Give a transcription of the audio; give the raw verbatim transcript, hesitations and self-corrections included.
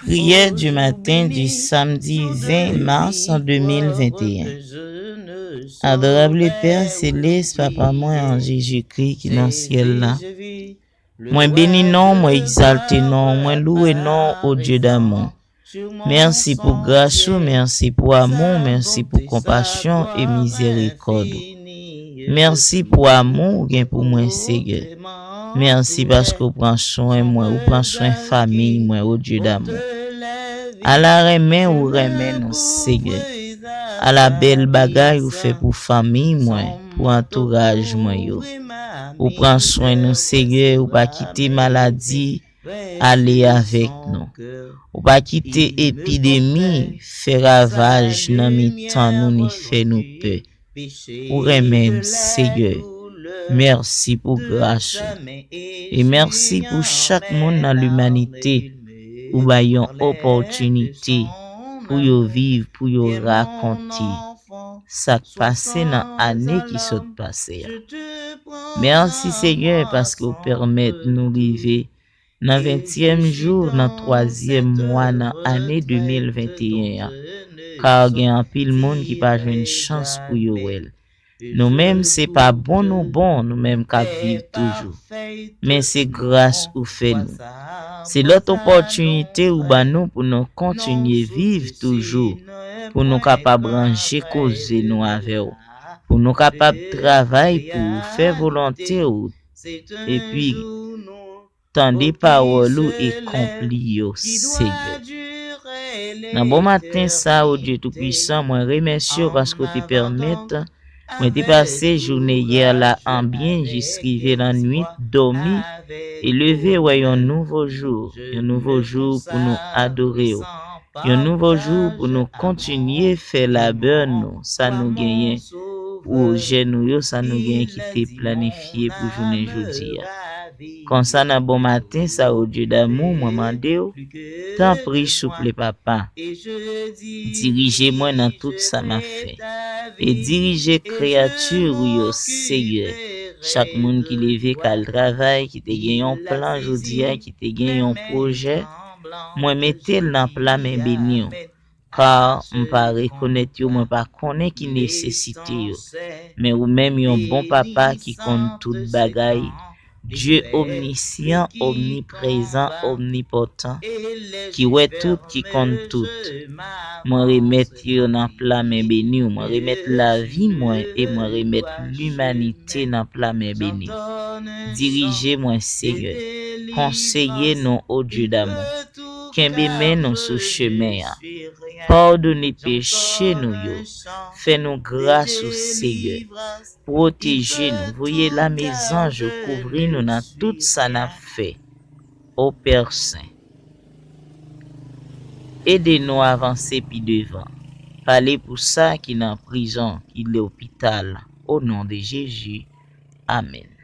Prière du matin du samedi vingt mars deux mille vingt et un. Adorable Père céleste, Papa mwen an Jezikri ki nan syèl la, mwen beni non, mwen egzalte non, mwen louwe non, o Dieu d'amour. Mèsi pou gras ou, mèsi pou amou, mèsi pou konpasyon e mizerikòd ou. Mèsi pou amou ou gen pou mwen, Senyè. Mèsi paske ou pran swen mwen, ou pran swen fanmi mwen, o Dieu d'amour. Ala renmen ou renmen nou, Senyè. Ala bèl bagay ou fè pou fanmi mwen, pou antouraj mwen yo. Ou pran swen nou, Senyè, ou pa kite maladi ale avèk nou. Ou pa kite epidemi fè ravaj nan mitan nou ni fè nou pè. Ou renmen m, Senyè. Mèsi pou gras ou. E mèsi pou chak moun nan limanite ou bay yon opòtinite pou yo viv, pou yo rakonte sa k pase nan ane ki sot pase a. Mèsi, Senyè, paske w pèmèt nou rive nan ventyèm jou nan twazyèm mwa nan ane de mil venteyen an, ka gen anpil moun ki pa jwenn chans pou yo wè l. Nou menm, se pa bon nou bon, nou menm k ap viv toujou. Men se gras ou fè nou. Se lòt opòtinite ou ban nou pou nou kontinye viv toujou, pou nou kapab ranje koze nou avè w, pou nou kapab travay pou ou, fè volonte ou, epi tande pawòl ou e konpli yo, Senyè. Nan bon maten sa, o Dye Toupisan, mwen remèsye w paske w te pèmèt mwen te pase jounen yè la an byen jis rive lannwit, dòmi e leve wè yon nouvo jou, yon nouvo jou pou nou adore w, yon nouvo jou pou nou kontinye fè labè nou, sa nou genyen, pwojè nou yo, sa nou genyen ki te planifye pou jounen jodi a. Konsa nan bon maten sa, o Dye damou, mwen mande w, tanpri, souple, Papa, dirije mwen nan tout sa m ap fè. E dirije kreyati ou yo, Senyè. Chak moun ki leve k al travay, ki te gen yon plan jodi a, ki te gen yon pwojè, mwen mete l nan pla men beni w. Ka m pa rekonèt yo, mwen pa konnen ki nesesite yo. Men ou menm yon bon papa ki konn tout bagay, Dye omnisyan, omniprezan, omnipòtan, ki wè tout, ki konn tout. Mwen remèt yo nan pla men beni w. Mwen remèt lavi mwen e mwen remèt limanite nan pla men beni w. Dirije mwen, Senyè. Konseye nou, o Dye damou. Kenbe men nou sou chemen an. Padone peche nou yo. Fè nou gras ou, Senyè. Pwoteje nou. Voye lame zanj ou kouvri nou nan tout sa n ap fè. O Pè Sen, ede nou avanse pi devan. Pale pou sa ki nan prizon, ki lopital. O non de Jezi. Amèn.